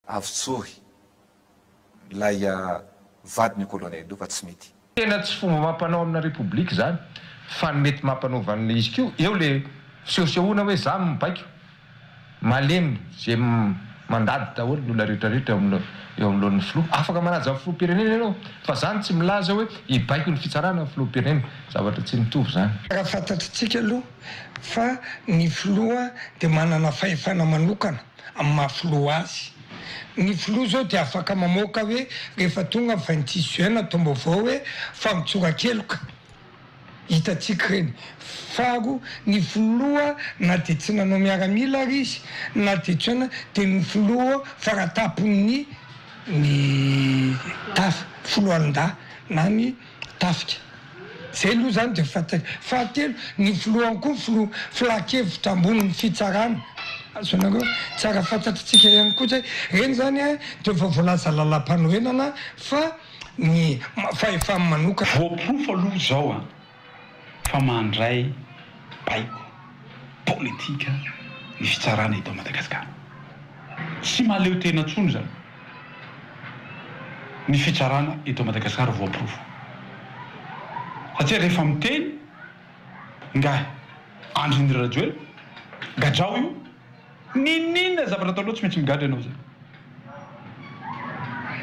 Avotsory ilay vadin'io colonel io fa tsy mety. Tena tsy fomba mampanao amina repoblika izany fa ny mety mampanaova an'ilay izy koa eo le fisehosehoana hoe za mibaiko malemy ze mandady daholo ny olona rehetra rehetra eo amin'ny eo anoloan'ny filoha. Afaka manaja ny filoham-pirenena ianao fa zany tsy milaza hoe hibaiko ny fitsarana ny filoham-pirenena. Zavatra tsy mitovy zany. Raha fantatritsika aloha fa ny filoha dia manana fahefana manokana amin'ny maha filoha azy. Ny filoha izao dia afaka mamoaka hoe rehefa tonga ny 26 juin na taom-baovao hoe famotsoran-keloka. Hitantsika ireny. Faharoa, ny filoha na dia tsy nanao miaramila ary izy na dia tsy ahoana dia ny filoha faratapon'ny ny taf, foloalindahy na ny tafika. Zay aloha zany dia fantatra. Fahatelo, ny filohany koa filoha filan-kevitra ambonin'ny fitsarana. Azonareo? Tsara fantatritsika ihany koa zay. Ireny zany an dia efa voalaza lalam-panorenana fa ny fahefany manokana. Voaporofo aloha izao an, fa mandray baiko politika ny fitsarana eto Madagasikara. Tsy mahaleo tena intsony izany ny fitsarana eto Madagasikara voaporofo. Satria rehefa miteny ingahy Andry Nirina Rajoelina, gadrao io, N'inon'inona zavatra ataonao tsy maintsy migadra ianao zay.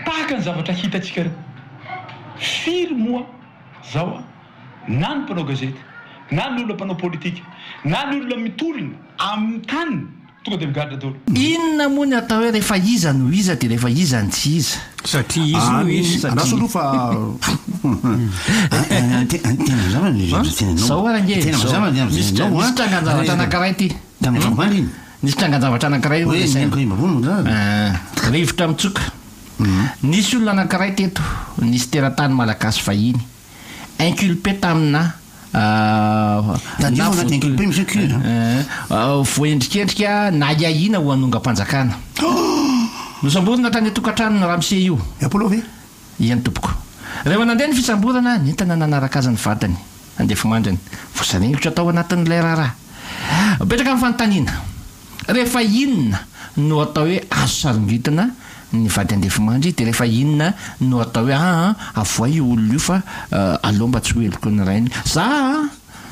Tahaka ny zavatra hitantsika reo. Firy moa zao na ny mpanao gazety, na ny olona mpanao politika, na ny olona mitolona amin'ny taniny tonga dia migadra daholo. Inona moa ny atao hoe rehefa iza no iza dia rehefa iza no tsy iza? Satria izy no izy. Satria. Andraso aloha fa tena mazava ny teninao. Zao ary ange e, zao. Misy trangan-javatra anankiray ity. Tamin'ny afakomaly iny. Nisy trangan-javatra anankiray Hoe horesahina. ny vavony moa zany. Eh, rivotra mitsoka. Nisy olona anankiray teto, nisy teratany malagasy vahiny, inculpé tamina na Tadidio fa anaty inculpé misy hoe cul an. Eh, voaendrikendrika nahiahiana ho hanongam-panjakana. Nosamborina tany an-tokantranon'ny ramose io. I Apollo ve? Iany tompoko. Rehefa nandeha ny fisamborana, nentana nanaraka azy ny vadiny, andefimandriny. Voasaringotra tao anatin'ilay raharaha. Mipetraka ny fanontaniana, rehefa inona no atao hoe azo saringitina ny vady andefimandry, dia rehefa inona no atao hoe aa avoay io olona io fa aleo mba tsy ho heloky ny rainy. Za a!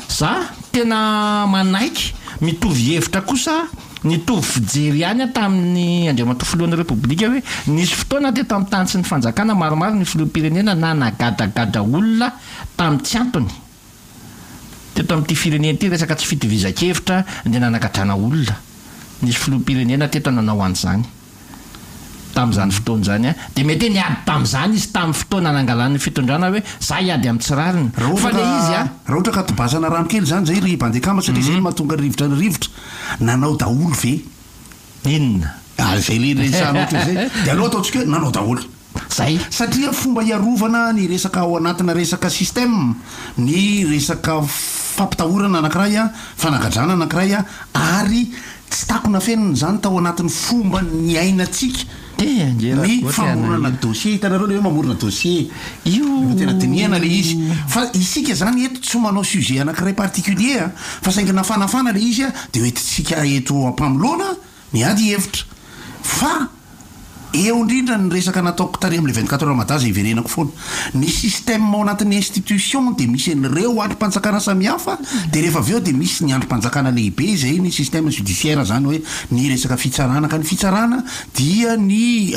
Za tena manaiky, mitovy hevitra kosa, nitovy fijery ihany aho tamin'ny Andriamatoa Filohan'ny Repoblika hoe nisy fotoana teto amin'ny tany sy ny fanjakana maromaro ny Filoham-pirenena nanagadragadra olona tamin'ny tsy antony. Teto amin'ity firenena ity resaka tsy fitovizan-kevitra dia nanagadrana olona. Nisy Filoham-pirenena teto nanao an'izany. Tamin'izany fotoana izany an, dia mety hoe niady tamin'izany izy tamin'ny fotoana nangalany ny fitondrana hoe za hiady amin'ny tsy rariny. Raha Fa ohatra ilay izy an. Raha ohatra ka tobazana rano kely izany izay ry Bandekama satria izay no mahatonga ny rivotra ny rivotra, nanao daholo ve? Inona? Ah izay le resahanao teo izay dia aleo ataontsika hoe nanao daholo. Zay. Satria fomba hiarovana ny resaka ao anatina resaka système, ny resaka fampitahorana anankiray, fanagadrana anankiray ary tsy takona afenina izany tao anatin'ny fomba niainantsika ny famoronana dossier. Hitanareo ilay hoe mamorona dossier, rehefa tena dinihana ilay izy. Fa isika izany eto tsy manao sujet anankiray particulier fa saingy nafanafana ilay izy dia hoentintsika eto am-pamoloana Miady hevitra. Fa eo indrindra ny resaka nataoko tary amin'ilay 24 heures Mada izay iverenako foana. Ny système ao anatin'ny institution dia misy an'ireo andrim-panjakana samihafa dia rehefa avy eo dia misy ny andrim-panjakana lehibe izay ny système judiciaire izany hoe ny resaka fitsarana ka ny fitsarana dia ny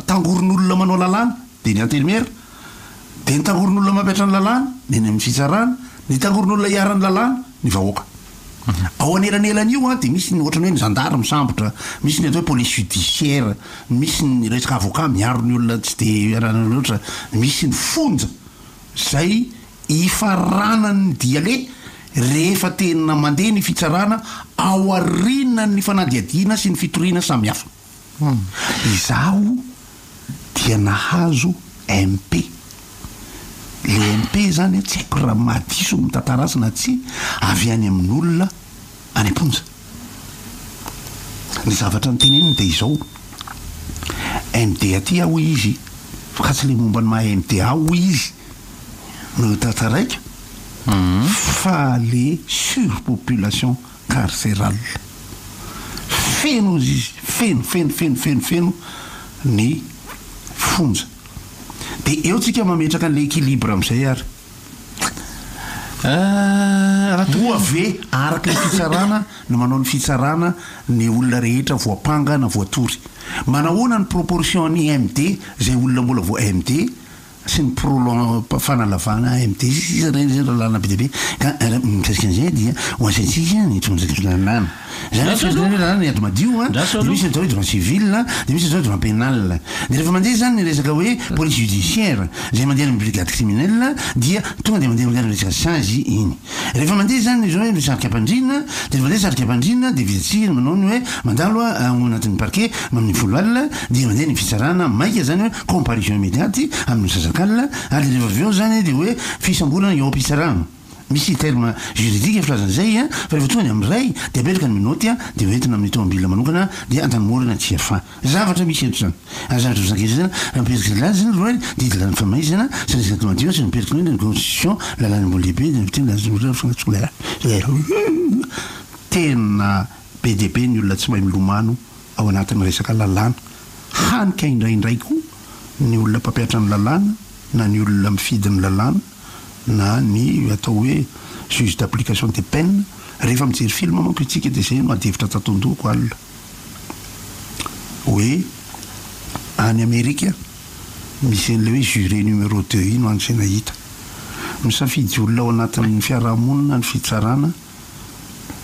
tangoron'olona manao lalàna dia ny antenimiera dia ny tangoron'olona mampihatra ny lalàna ny any amin'ny fitsarana ny tangoron'olona iharan'ny lalàna ny vahoaka. Ao anelanelan'io dia misy ny ohatran'ny hoe ny zandary misambotra, misy ny atao hoe police judiciaire, misy ny resaka avocat miaro ny olona tsy dia iarahana loatra, misy ny fonja izay ifaranan'ny dia aleha rehefa tena mandeha ny fitsarana aorianan'ny fanadihadiana sy ny fitoriana samihafa. Izaho dia nahazo MP. Le MP zany tsy haiko raha mahadiso ny mitantara azy na tsia, avy any amin'olona any am-ponja. Ny zavatra noteneniny dia izao, MD aty aho hoy izy, fa tsy le momba ny maha MD ahy hoy izy no tantaraiko fa le surpopulation carcérale. Feno hozy izy, feno, feno, feno, feno, feno ny fonja. Dia eo tsika mametraka an'ilay équilibre amin'izay ary. Moa ve araka ny fitsarana no manao ny fitsarana ny olona rehetra voampanga na voatory? Manahoana ny proportion ny MD izay olona mbola voa MD sy ny prolon fanalavana AMD sy sisa ireny zany lalàna be dia be ka raha mikasika an'izay dia ho asaintsika ny lalàna. Izany hoe firenena hoe lalàna ny ady madio an, dia misy ny atao hoe droit civil, dia misy ny atao hoe droit pénal. Dia rehefa mandeha izany ny resaka hoe police judiciaire izay mandeha any amin'ny brigade criminelle dia tonga dia mandeha mankany amin'ny resaka sazy iny. Rehefa mandeha izany ny hoe sarikam-pandriana dia rehefa mandeha sarikam-pandriana dia vitsy ny manao ny hoe mandalo ao anatin'ny parquet amin'ny folo alina dia mandeha ny fitsarana maika izany hoe comparution immédiate amin'ny misasak'alina ary dia rehefa avy eo izany dia hoe fisamborana eo am-pitsarana. Misy terme juridique filazana izay fa rehefa tonga ny amin'ny iray dia apetraka ny menottes dia hoentina amin'ny tomobilina manokana dia Antanimora na Tsiafahy. Zavatra misy eto izany. Ary zavatra misankina izany, raha mipetraka ny lalana izany aloha dia lalàn'ny famaizana, sy ny resaka madio, sy ny mipetraka ny constitution, lalàna ambony lehibe, dia miteny lalàna Tena be dia be ny olona tsy mahay milomano ao anatin'ny resaka lalàna. Hany ka indraindray koa ny olona mpampiatra ny lalàna na ny olona mifidy ny lalàna na ny atao hoe juge d'application des peines, rehefa mijery film manko isika dia izay no adihevitra tato an-dohako alina. Hoe any Amerika misy an'ilay hoe juré numéro deux iny ho an'izay nahita. Misafidy olona ao anatin'ny fiarahamonina ny fitsarana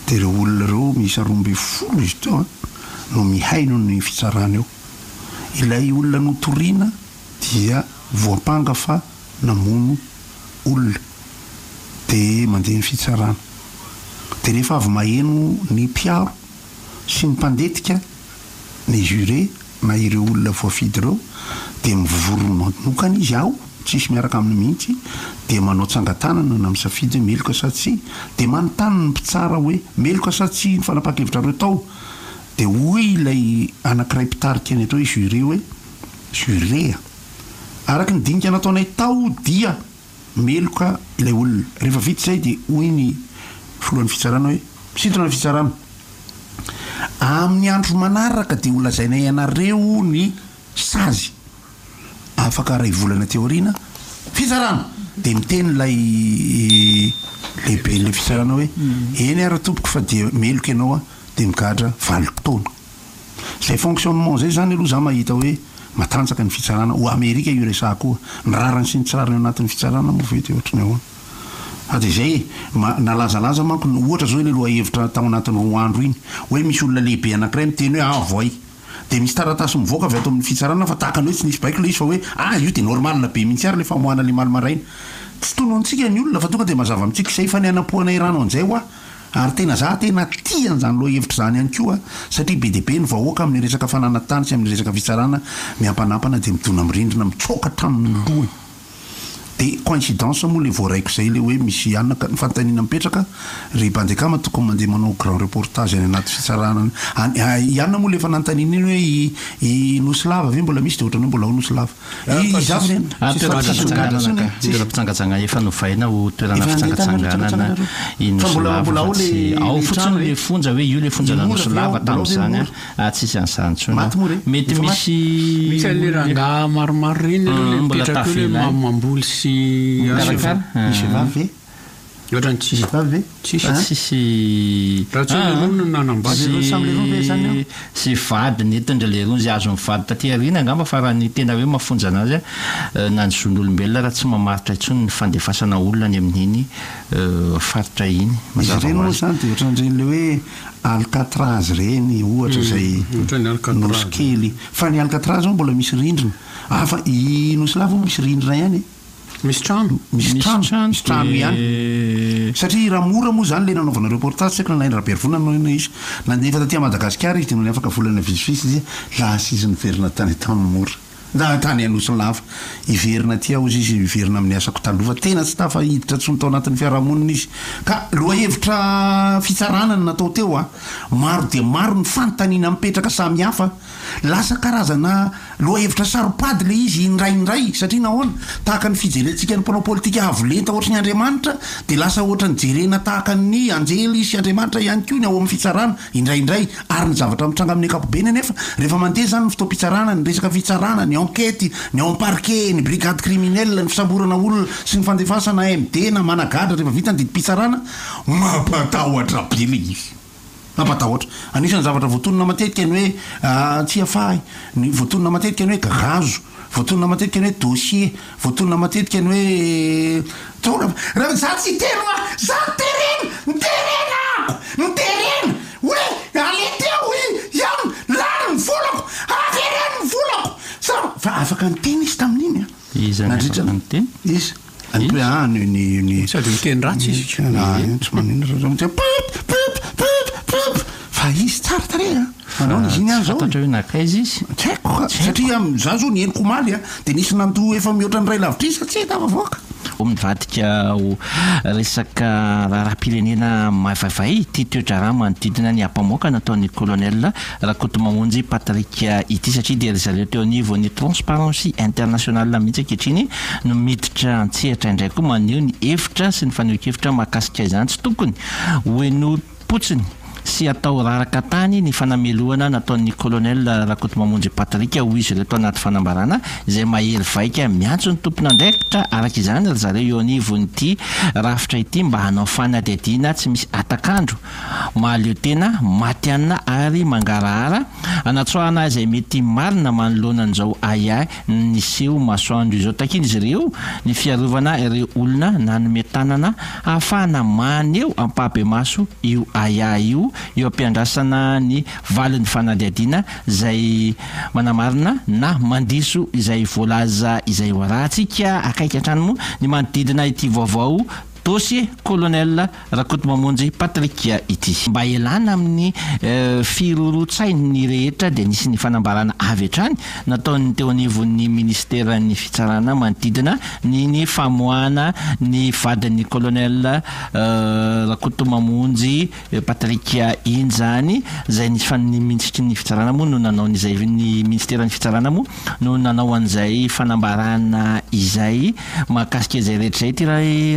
dia ireo olona ireo miisa 12 izy teo an, no mihaino ny fitsarana eo. Ilay olona notoriana dia voampanga fa namono olona dia mandeha ny fitsarana. Dia rehefa avy maheno ny mpiaro sy ny mpandetika, ny juré na ireo olona voafidy ireo dia mivory manokana izy ao, tsisy miaraka aminy mihitsy, dia manao tsangan-tanana na misafidy hoe meloka sa tsia, dia manontany ny mpitsara hoe meloka sa tsia ny fanapahan-kevitrareo tao, dia hoy ilay anankiray mpitarika ny atao hoe juré hoe, juré a! araka ny dinika nataonay tao dia. Meloka ilay olona. Rehefa vita izay dia hoy ny filohan'ny fitsarana hoe, Misintona ny fitsarana. Amin'ny andro manaraka dia holazainay anareo ny sazy. Afaka iray volana aty aoriana, fitsarana! Dia miteny ilay lehiben'ilay fitsarana hoe, Eny ary tompoko fa dia meloka ianao dia migadra valo taona. Zay fonctionnement zay zany aloha za mahita hoe matanjaka ny fitsarana, ho Amerika io resahako io, ny rariny sy ny tsy rariny ao anatin'ny fitsarana moa ve dia ohatry ny ahoana? Fa dia zay e, ma, nalazalaza manko ny ohatra zao ilay lohahevitra tao anatin'ny roa andro iny, hoe misy olona lehibe anankiray miteny hoe avoay, dia misy taratasy mivoaka avy ato amin'ny fitsarana fa tahaka ny hoe tsy nisy baiko ilay izy fa hoe ah io dia normal be mihitsy ary ilay famoahana ilay omaly maraina. Tsy tonontsika ny olona fa tonga dia mazava amintsika izay fa ny hanampohanay rano an'izay hoa. Ary tena za tena tia an'izany lohahevitra izany ihany koa satria be dia be ny vahoaka amin'ny resaka fananan-tany sy amin'ny resaka fitsarana miampanampana dia midona amin'ny rindrina mitsoaka hatramin'ny lohany. Dia coïncidence moa ilay voaraiko izay ilay hoe misy anaka, ny fanontaniana mipetraka ry Bandekama tokony mandeha manao grand reportage any anaty fitsarana any, i anona moa ilay efa nanontaniana iny hoe i i Nosy Lava ve mbola misy dia ohatran'ny hoe mbola ao Nosy Lava. Ary toeram-pitsangatsanganana ka. Toeram-pitsangatsanganana efa novaina ho toerana fitsangatsanganana i Nosy Lava fa tsy ao fotsiny le fonja hoe io le fonja Nosy Lava tamin'izany an, ary tsisy an'izany intsony ao. Mety misy Misy an'le rangahy maromaro ireny aloha le mipetraka eo le mamboly sy mikarakara. Misy vehivavy ve? Ohatrany tsisy. Vehivavy ve? Tsisy. Fa tsisy. Raha tsy hoe leroa no nanambady. Leroa samy leroa ve izany ao? Sy vady nentin-dry leroa izay azon'ny vady taty aoriana angamba fa raha ny tena hoe mafonja anazy na ny zon'olombelona raha tsy mamaritra intsony ny fandefasana olona any amin'iny faritra iny Izy mazava ireny ho moa azy. izany dia ohatran'ireny ilay hoe Alcatraz ireny ohatra izay Ohatran'ny Alcatraz. nosy kely. Fa ny Alcatraz moa mbola misy rindrina. Hafa, i Nosy Lava moa misy rindrina ihany e. Misy trano? Misy trano, misy trano ihany. Satria i Ramora moa izany ilay nanaovana reportage, tsy haiko na Naina Rabearivona no inona izy. Nandefa taty Madagasikara izy dia nony afaka volana vitsivitsy dia lasa izy niverina tany Antanimora. Na tany Anosilava. Hiverina aty aho hozy izy, hiverina amin'ny asako taloha fa tena tsy tafa hiditra intsony tao anatin'ny fiarahamonina izy. Ka lohahevitra fitsarana no natao teo a. Maro dia maro ny fanontaniana mipetraka samihafa. Lasa karazana lohahevitra saro-pady ilay izy indraindray satria nahoana? Tahaka ny fijerentsika ny mpanao politika avo lenta ohatry ny Andriamanitra dia lasa ohatran'ny jerena tahaka ny anjely sy Andriamanitra ihany koa ny ao amin'ny fitsarana. Indraindray, ary ny zavatra mitranga amin'ny ankapobeny anefa, rehefa mandeha izany ny fotoam-pitsarana, ny resaka fitsarana, ny enquête, ny ao amin'ny parquet, ny brigade criminelle, ny fisamborana olona sy ny fandefasana MD na managadra rehefa vita ny didim-pitsarana, mampatahotra be ilay izy. Mampatahotra. Anisan'ny zavatra voatonona matetika ny hoe Tsiafahy, ny voatonona matetika ny hoe gagazo, voatonona matetika ny hoe dossier, voatonona matetika ny hoe taona, raha za tsy hiteny hoa, za niterena, niterena ako, niterena hoe aleteo i ian, lany ny volako, avereno ny volako, sa fa afaka niteny izy tamin'iny an, Iza ny nandritra afaka niteny? iza? Ny pre- ah, ny ny ny Sady miteny ratsy izy. Ah, tsy maninona fa miteny pip pip pip pip fa izy tsara tarehy an. Manao izy iny Tsy ihany zao e. fantatra hoe nankaiza izy. Tsy haiko ka, satria za zao nihenoko omaly a, dia nisy nandoa efa mihoatra ny iray lavitrisa tsy tafavoaka. Mivadika ho resaka raharaham-pirenena maivaivay ity toe-draharaha manodidina ny ampamoaka nataon'ny Colonel Rakotomamonjy Patrick ity satria dia ry zareo teo anivon'ny Transparency International mihitsy ankehitriny no miditra an-tsehatra indray koa maneho ny hevitra sy ny fanehoan-kevitra mahakasika izany. Tsy tokony ho henoim-potsiny sy atao raraka tany ny fanamelohana nataon'ny Colonel Rakotomamonjy Patrick, hoy izy ireo tao anaty fanambarana izay mahery vaika. Miantso ny tompon'andraikitra araka izany ry zareo eo anivon'ity rafitra ity mba hanao fanadihadiana tsy misy hatak'andro, mahaleo tena, matihanina ary mangarahara, hanatsoahana izay mety marina manoloana an'izao ahiahy niseho masoandro izao. Takian'izy ireo ny fiarovana ireo olona nanome tanana hahafahana maneho ampahabemaso io ahiahy io eo am-piandrasana ny valin'ny fanadihadiana izay manamarina na mandiso izay voalaza izay. Ho arahantsika akaiky hatrany moa ny manodidina ity vaovao dossier colonel Rakotomamonjy Patrick ity. Mba hialana amin'ny firoroan-tsain'ny rehetra dia nisy ny fanambarana avy hatrany nataon'ny teo anivon'ny minisiteran'ny fitsarana manodidina ny ny famoahana ny vadin'ny colonel Rakotomamonjy Patrick iny izany izay nisy fa ny minisitry ny fitsarana moa no nanao ny izay ny minisiteran'ny fitsarana moa no nanao an'izay fanambarana izay mahakasika izay rehetra izay. Ity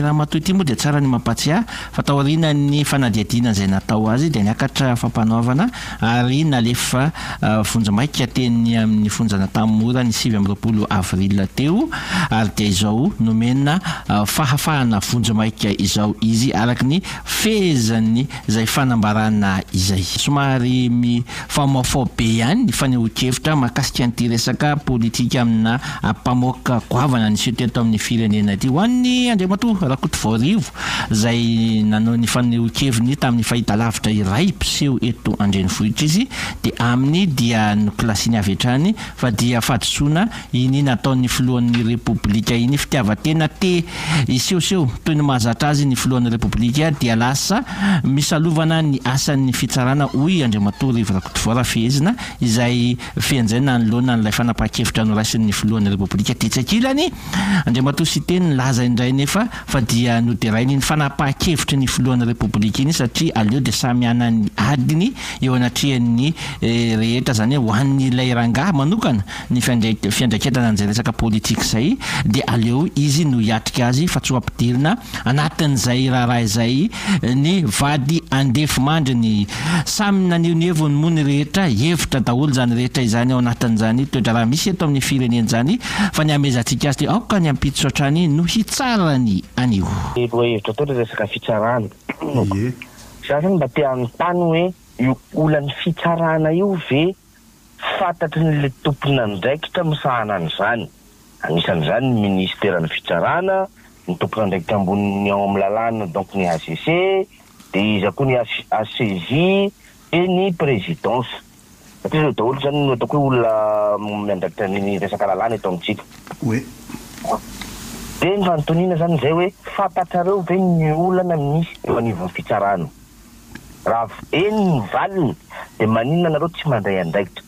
ramatoa ity moa dia tsara ny mampahatsiahy fa taorian'ny fanadihadiana izay natao azy dia niakatra fampanoavana ary nalefa vonjimaika teny amin'ny fonjan'Antanimora ny 29 avril teo ary dia izao nomena fahafahana vonjimaika izao izy araka ny fehezan'ny izay fanambarana izay. Somary mifamoafao be ihany ny fanehoan-kevitra mahakasika an'ity resaka politika amina mpamoaka goavana niseho teto amin'ny firenena ity. Ho an'ny Andriamatoa Rakotovaorivo izay nanao ny fanehoan-keviny tamin'ny fahitalavitra iray mpiseho eto an-drenivohitra izy dia aminy dia nokilasiny avy hatrany fa dia fahadisoana Iny nataon'ny filohan'ny Repoblika iny fitiavan-tena te hisehoseho toy ny mahazatra azy ny filohan'ny Repoblika dia lasa misalovana ny asan'ny fitsarana hoy Andriamatoa Rivo Rakotovao raha fehezina izay fehin'izay nanoloana an'ilay fanapahan-kevitra noraisin'ny filohan'ny Repoblika tetsy ankilany Andriamatoa Siteny nilaza indray nefa fa dia noderainy iny fanapahan-kevitry ny filohan'ny Repoblika iny satria aleo dia samy hanan'ny adiny eo anatrehan'ny rehetra izany hoe ho an'ilay rangahy manokana ny fiandraiketana an'izay resaka politika izay dia aleo izy no hiatrika azy fa tsy ho ampidirina anatin'izay raharaha izay ny vady andefimandriny. Samy naneho ny heviny moa ny rehetra, hevitra daholo izany rehetra izany ao anatin'izany toe-draharaha misy eto amin'ny firenena izany fa ny hamehezantsika azy dia aoka ny ampitso hatrany no hitsara ny anio. Lohahevitra teo ilay resaka fitsarana. Ie. Za zany mba te hanontany hoe io olan'ny fitsarana io ve fantatry ny le tompon'andraikitra misahana an'izany? Anisan'izany ny minisiteran'ny fitsarana, ny tompon'andraikitra ambony ao amin'ny lalàna donc ny hcc, dia iza koa ny HCJ, dia ny présidence. Satria ireo daholo izany no ataoko hoe olona miandraikitra ny resaka lalàna eto amintsika. Oui. Dia ny fanontaniana izany izay hoe fantatrareo ve ny olana misy eo anivon'ny fitsarana? Raha eny ny valiny dia maninona nareo tsy mandray andraikitra?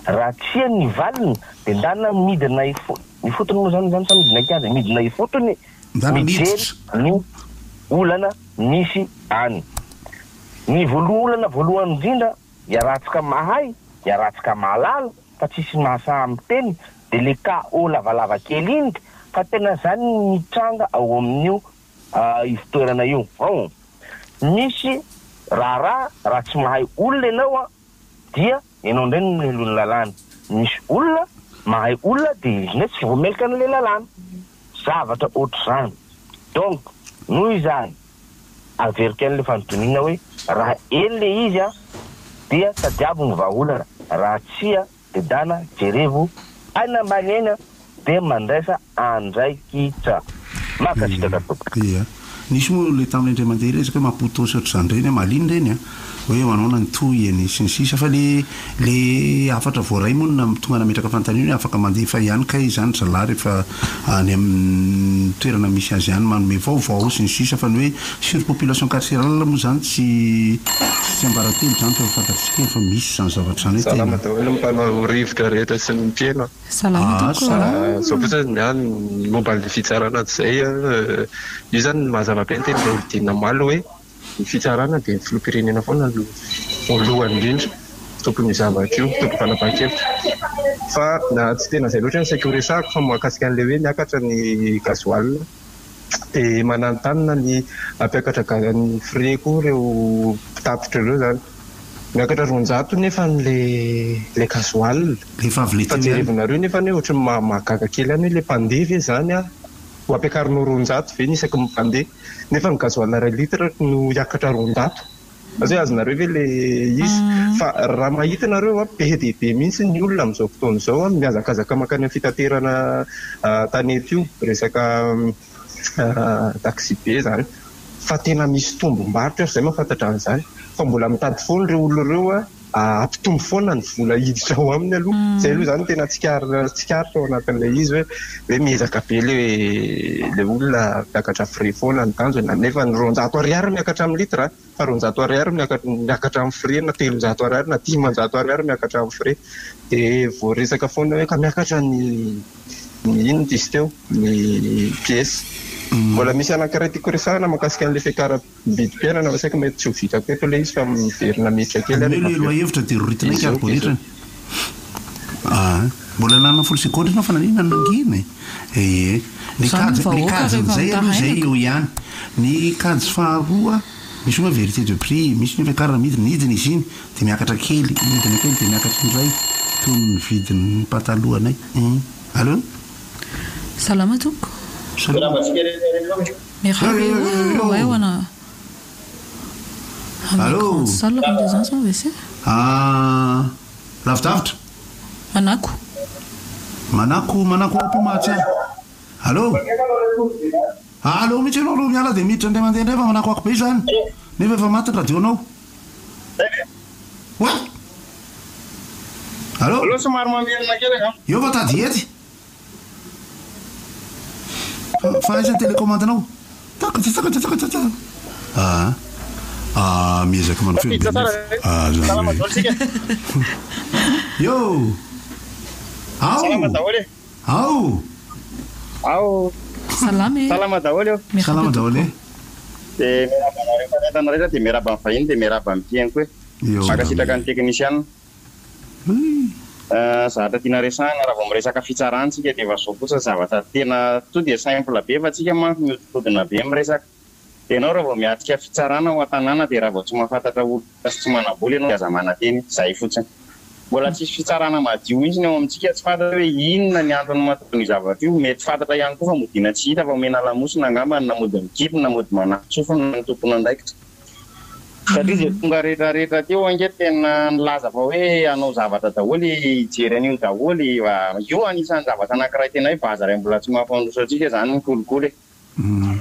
Raha tsia ny valiny dia ndana midina ifo, ifotony moa zany izany sa midina kianja? Midina ifotony Ndana mijery miditra. ny olana misy any. Ny voaloha olana voalohany indrindra iarahantsika mahay, iarahantsika mahalala fa tsisy mahasahy miteny dia le KO lavalava kely iny fa tena zany ny mitranga ao amin'io ivon-toerana io. Ao misy raharaha raha tsy mahay olona ianao an dia ianao indray no melohin'ny lalàna. Misy olona mahay olona dia izy indray tsy voameloka an'ilay lalàna. Zavatra ohatr'izany. Donc noho izany averiko ihany ilay fanontaniana hoe raha eny ilay izy an dia tadiavo ny vahaolana raha tsia Dedana jerevo any ambany any dia mandraisa andraikitra. Mankasitraka tompoko. Ia. Nisy moa le tamin'ilay indray mandeha resaka hoe Maputo sy ohatr'izany ireny an, mahaliana ireny an, hoe manaona ny tohiny sy ny sisa fa le le hafatra voaray moa no tonga nametraka fanontaniana hoe afaka mandefa ihany kay izany ry zalahy rehefa any amin'ny toerana misy azy any manome vaovao sy ny sisa fa ny hoe surpopulation carcérale moa izany tsy tsy tsiambaratelo izany fa efa fantatsika fa misy izany zavatra izany hoe tena Salama daholo ny mpanao rivotra rehetra sy ny mpihaino a. Salama tompoko a. Zao fotsiny ny ahy ny momba an'ilay fitsarana izay a, io izany mazava be ny tenin'i Raholdina omaly hoe ny fitsarana dia ny filoham-pirenena foana no voalohany indrindra tompon'io zavatra io, tompon'ny fanapahan-kevitra. Fa tsy tena izay loatra no saika ho resahako fa mahakasika an'ilay hoe miakatra ny gasoil dia mananontanona ny hampiakatra ny frais koa ireo mpitatitra ireo izany. Miakatra 200 nefa ilay gasoil. Efa avy le Fa teo ihany. jerevinareo nefa anie ohatran'ny mahagaga kely ihany hoe ilay mpandeha ve izany an, ho ampiakarinao 200 ve ny isaky ny mpandeha nefa ny gasoil iray litre no hiakatra 200? Asa hoe azonareo ve ilay izy? Fa raha mahita nareo an, be dia be mihitsy ny olona amin'izao fotoana izao an, mihazakazaka mankany amin'ny fitaterana tanety io, resaka taxi-be izany. Fa tena misy tombom-barotra ary izay mahafantatra an'izany. Fa mbola mitady foana ireo olona ireo hampitombo foana ny vola hiditra ao aminy aloha. Izay aloha izany no tena tsikaritra ao anatin'ilay izy hoe hoe miezaka be ilay olona miakatra frais foana ny tanjona nefa ny 200 ariary miakatra amin'ny litre fa 200 ariary miakatra amin'ny frais na 300 ariary na 500 ariary miakatra amin'ny frais. Dia voaresaka foana hoe ka miakatra ny ny inona izy teo ny pièce. Mbola misy anankiray tiako resahana mahakasika an'ilay fiakaram-bidim-piainana fa saika mety tsy ho vitako eto ilay izy fa miverina miditra kely aho Omeo rehefa ilay avy eo. lohahevitra dia roritinay Bisous, bisous. karibonetrany. Aa mbola nanana folo segondra ianao fa naninona no nangina e? Ee. Ny Zany ny kajy, ny vahoaka rehefa kajin'izay aloha izay mitaraina eo ihany. Ny kajy faharoa, misy hoe vérité de prix, misy ny fiakarana midina, hidina izy iny dia miakatra kely, midina kely dia miakatra indray toy ny vidin'ny patalohanay. Hum. Allo? Salama tompoko. Salama. Miarahaba e oh, ouais wana. Amin'ny Allo? grande salle comme des ans WC. Ah, lavidavitra. Manako. Manako, manako ao Mahatsiahy. Allo? Allo mihitsy ianao aloha miala dia miditra indray mandeha indray fa manakoako be izany. Nefa efa maty ny radio-nao. What? Allo? Allo somary mamerina kely angamba. Eo fa tady hety. Fa fa aiza ny télécommande-nao? Takatra takatra takatra takatra. Ah. Ah, miezaka manao feo Tafiditra be tsara nefa. ve? Ah, zany Salama hoe. daholo tsika. Yo! Ao! Salama daholo e. Ao! Ao! Salama e! Salama daholo eo. Salama daholo e. Dia miarahaba anareo mpanentana rehetra dia miarahaba ny vahiny dia miarahaba ny mpihaino koa e. Eo. Mankasitraka ny teknisiana. Zavatra tiana resahina raha vao miresaka fitsarana tsika dia efa zao fotsiny zavatra tena to dia simple be fa tsika manko mihodinkodina be miresaka. Ianao raha vao miatrika fitsarana ao an-tanàna dia raha vao tsy mahafantatra olona sy tsy manam-bola ianao dia aza manantena e! Zay fotsiny. Mbola tsisy fitsarana madio mihitsy ny ao amintsika, tsy fantatra hoe inona ny antony mahatonga an'io zavatra io, mety fantatra ihany koa fa modiana tsy hita fa omena lamosina angamba na mody mikipy na mody manantsofina ny tompon'andraikitra. Satria izay tonga rehetra rehetra teo ange tena nilaza fa hoe hanao zavatra daholo, hijery an'io daholo, io anisan'ny zavatra anankiray tena hoe base iray mbola tsy mahampandroso antsika izany ny kolikoly e.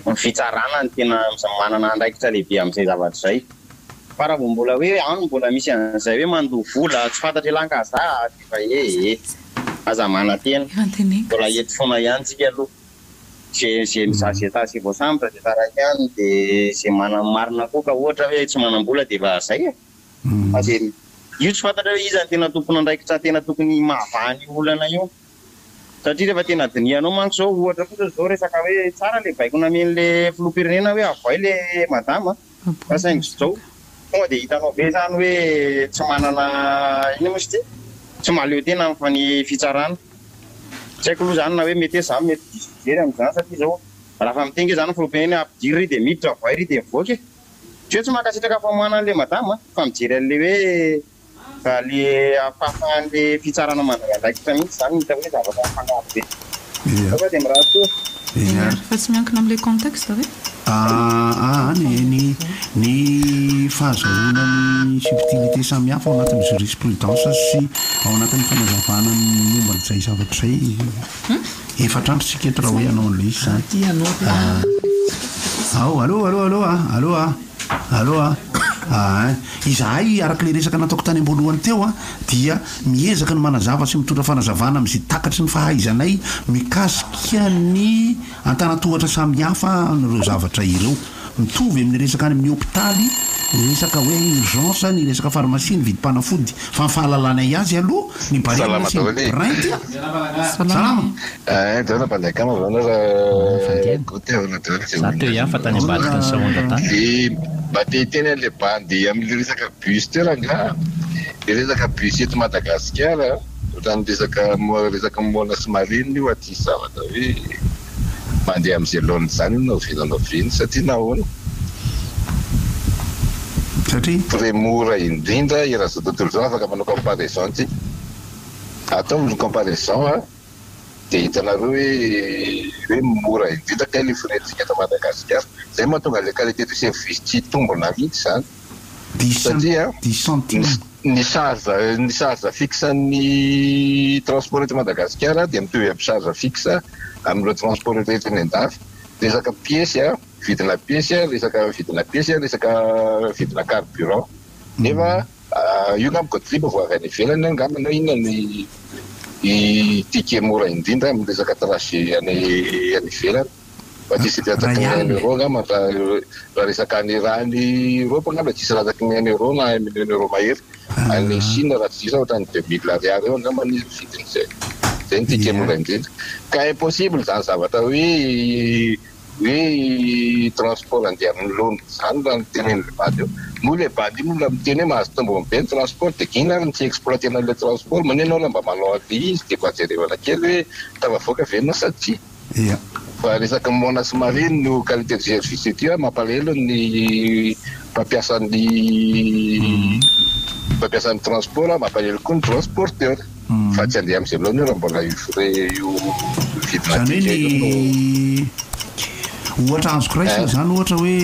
Ny fitsarana no tena manana andraikitra lehibe amin'izay zavatra izay. Fa raha vao mbola hoe any mbola misy an'izay hoe mandoa vola tsy fantatr'ialahy angaha za dia efa eh eh. Aza manantena. Mbola eto foana ihany tsika aloha. Ze ze za ze ta ze voasambotra dia taraiky ihany dia ze manana marina koa ka ohatra hoe tsy manam-bola dia efa zay e. Fa ze. Io tsy fantatra hoe iza no tena tompon'andraikitra tena tokony mahavaha an'io olana io. Satria rehefa tena dinihanao manko izao, ohatra fotsiny izao resaka hoe tsara ilay baiko namen'ilay filoham-pirenena hoe avoay ilay madama fa saingy izao tonga dia hitanao be izany hoe tsy manana inona moa izy ity? Tsy mahaleo tena amin'ny fitsarana. Tsy haiko aloha izany na hoe mety hoe izaho mety diso fijery amin'izany satria izao raha efa miteny ange izany ny filoham-pirenena hoe ampidiro ry dia miditra avoay ry dia mivoaka e! Tsy hoe tsy mankasitraka famoahana an'ilay madama fa mijery an'ilay hoe Raha le afahafahan'le fitsarana mandray andraikitra mihitsy zany no hita hoe zavatra mifangaro be. Zao fa dia mirary soa. Eny ary. Fa tsy miankina amin'ilay contexte ve? Aa ny ny ny fahazahoana ny subtilité samihafa ao anatin'ny jurisprudence sy ao anatin'ny fanazavana ny momba an'izay zavatra izay efatra andro tsika eto raha hoe hanao an'ilay izy izany. Ao, allo allo allo a, allo a. Allo a! Aa Izahay, araka ilay resaka nataoko tany am-boalohany teo a, dia miezaka ny manazava sy mitondra fanazavana amin'izay takatry ny fahaizanay mikasika ny antanan-tohatra samihafa an'ireo zavatra ireo. Mitovy amin'ny resaka any amin'ny hopitaly, ny resaka hoe urgence, ny resaka pharmacie, ny vidim-panafody. Fa ny fahalalanay azy aloha, ny barème Salama sy ny daholo e. brinty a! Salama! Eh, daholo mpandeha akama zany raha goûter ahoana daholo izay Za teo ihany fa tany ambadiky ny sahondra tany. Dia mba te hiteny an'ilay bandy amin'ilay resaka bus teo rangaha, ilay resaka bus eto Madagasikara ohatran'ny resaka resaka moana sy marenina io aty zavatra hoe mandeha amin'izay laoniny izany io na oviana na oviana satria nahoana? Satria? Prix mora indrindra eran'izao tontolo izao afaka manao comparaison tsika. Ataovy ny comparaison a, dia hitanareo hoe hoe mora indrindra kay le frais ntsika eto Madagasikara. Zay mahatonga le qualité de service tsy hitombina mihitsy zany. Satria ny charge ny charge fixe an'ny transport eto Madagasikara dia mitovy amin'ny charge fixe amin'ireo transport rehetra any an-dafy. Resaka piesy a, vidina piesy a, resaka vidina piesy a, resaka vidina carburant. Nefa Io angamba Godfrey vao avy any ivelany angamba na inona ny ticket mora indrindra amin'ny resaka trajet any any ivelany fa tsisy latsaky ny un euro angamba raha resaka any raha any Europe angamba tsisy latsaky ny un euro na un million euro mahery any Chine raha tsy diso aho ohatran'ny 2000 ariary eo angamba ny vidiny zay zay ny ticket mora indrindra ka impossible izany zavatra hoe hoe transport andeha amin'ny laoniny izany raha ny tenenin'ilay bandy eo. Moa ilay bandy iny olona miteny hoe mahazo tombony be ny transport dia inona ary no tsy exploiter-na ilay transport? Maninona ianao raha mba manao an'ilay izy dia mba jerevana kely hoe tafavoaka ve ianao sa tsia? Ia. Fa resaka moana sy marine no qualité de service ety an, mampalahelo ny mpampiasa ny mpampiasa ny transport, mampalahelo koa ny transporteur. Fa tsy handeha amin'izay laoniny io raha mbola io frais io vidina Izany hoe ticket io no. ny ohatra azoko raisina izany ohatra hoe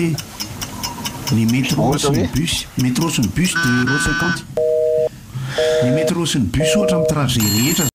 ny métro Ohatra sy ny hoe? bus, métro sy ny bus deux euros cinquante. Ny métro sy ny bus ohatra amin'ny trajet rehetra.